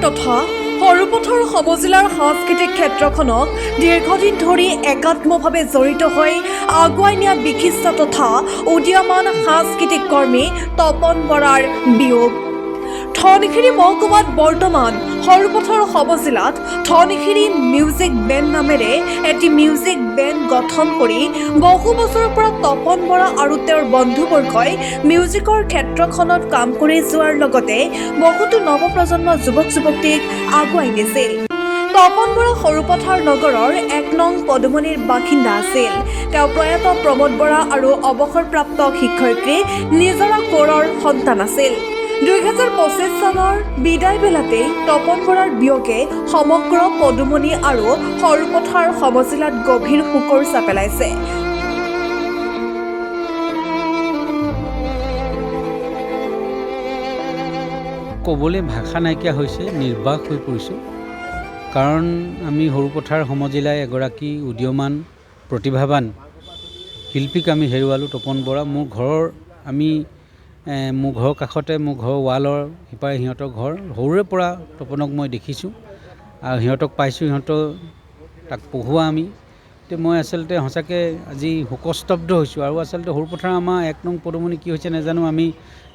তথা সৰুপথাৰ সমজিলাৰ সাংস্কৃতিক ক্ষেত্ৰখনক দীৰ্ঘদিন ধৰি একাত্মভাৱে জড়িত হৈ আগুৱাই নিয়া বিশিষ্ট তথা উদীয়মান সাংস্কৃতিক কৰ্মী তপন বৰাৰ বিয়োগ। ধনশিৰি মহকুমাত বৰ্তমান সৰুপথাৰ সমজিলাত ধনশিৰি মিউজিক বেণ্ড নামেৰে এটি মিউজিক বেণ্ড গঠন কৰি বহু বছৰৰ পৰা তপন বৰা আৰু তেওঁৰ বন্ধুবৰ্গই মিউজিকৰ ক্ষেত্ৰখনত কাম কৰি যোৱাৰ লগতে বহুতো নৱপ্ৰজন্ম যুৱক যুৱতীক আগুৱাই নিছিল। তপন বৰা সৰুপথাৰ নগৰৰ 1 নং পদুমনিৰ বাসিন্দা আছিল। তেওঁ প্ৰয়াত প্ৰমোদ বৰা আৰু অৱসৰপ্ৰাপ্ত শিক্ষয়িত্ৰী নিজৰা কোঁৱৰৰ সন্তান আছিল। 2025 চনৰ বিদায় বেলাতেই তপন বৰাৰ বিয়োগে সমগ্ৰ পদুমনি আৰু সৰুপথাৰ সমজিলাত গভীৰ শোকৰ ছাঁ পেলাইছে। ক'বলৈ ভাষা নাইকিয়া হৈছে, নিৰ্বাক হৈ পৰিছোঁ। কাৰণ আমি সৰুপথাৰ সমজিলাই এগৰাকী উদীয়মান প্ৰতিভাৱান শিল্পীক আমি হেৰুৱালোঁ, তপন বৰা। মোৰ ঘৰৰ আমি মোৰ ঘৰৰ কাষতে, মোৰ ঘৰৰ ৱালৰ সিপাৰে সিহঁতৰ ঘৰ। সৰুৰে পৰা তপনক মই দেখিছোঁ আৰু সিহঁতক পাইছোঁ, সিহঁতৰ তাক পঢ়োৱা আমি। এতিয়া মই আচলতে সঁচাকৈ আজি শোকস্তব্ধ হৈছোঁ। আৰু আচলতে সৰুপথাৰ আমাৰ 1 নং পদুমনি কি হৈছে নাজানো। আমি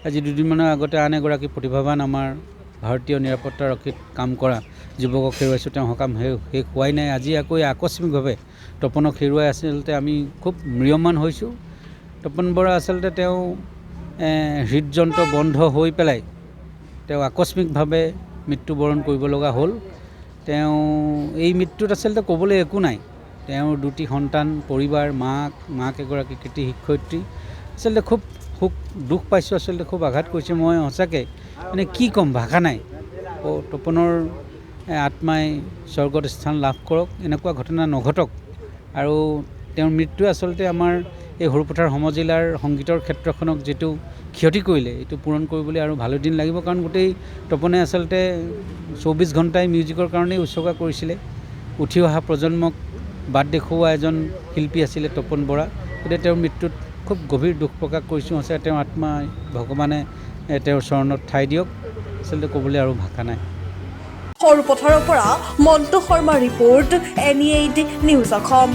আজি দুদিনমানৰ আগতে আন এগৰাকী প্ৰতিভাৱান আমাৰ ভাৰতীয় নিৰাপত্তাৰক্ষীত কাম কৰা যুৱকক হেৰুৱাইছোঁ। তেওঁ সকাম শেষ হোৱাই নাই, আজি আকৌ এই আকস্মিকভাৱে তপনক হেৰুৱাই আচলতে আমি খুব ম্ৰিয়মান হৈছোঁ। তপন বৰা আচলতে তেওঁ হৃদযন্ত্ৰ বন্ধ হৈ পেলাই তেওঁ আকস্মিকভাৱে মৃত্যুবৰণ কৰিব লগা হ'ল। তেওঁ এই মৃত্যুত আচলতে ক'বলৈ একো নাই। তেওঁৰ দুটি সন্তান, পৰিবাৰ, মাক, মাক এগৰাকী কৃতি শিক্ষয়িত্ৰী। আচলতে খুব শোক দুখ পাইছোঁ, আচলতে খুব আঘাত কৰিছে। মই সঁচাকৈ মানে কি ক'ম, ভাষা নাই। তপনৰ আত্মাই স্বৰ্গত স্থান লাভ কৰক, এনেকুৱা ঘটনা নঘটক। আৰু তেওঁৰ মৃত্যুৱে আচলতে আমাৰ এই সৰুপথাৰ সমজিলাৰ সংগীতৰ ক্ষেত্ৰখনক যিটো ক্ষতি কৰিলে, এইটো পূৰণ কৰিবলৈ আৰু ভালো দিন লাগিব। কাৰণ গোটেই তপনে আচলতে 24 ঘণ্টাই মিউজিকৰ কাৰণেই উৎসৰ্গা কৰিছিলে। উঠি অহা প্ৰজন্মক বাট দেখুওৱা এজন শিল্পী আছিলে তপন বৰা। গতিকে তেওঁৰ মৃত্যুত খুব গভীৰ দুখ প্ৰকাশ কৰিছোঁ। সঁচাকৈ তেওঁৰ আত্মাই ভগৱানে তেওঁৰ চৰণত ঠাই দিয়ক। আচলতে ক'বলৈ আৰু ভাষা নাই। সৰুপথাৰৰ পৰা Montu Sharma report, NE 8 news Assam.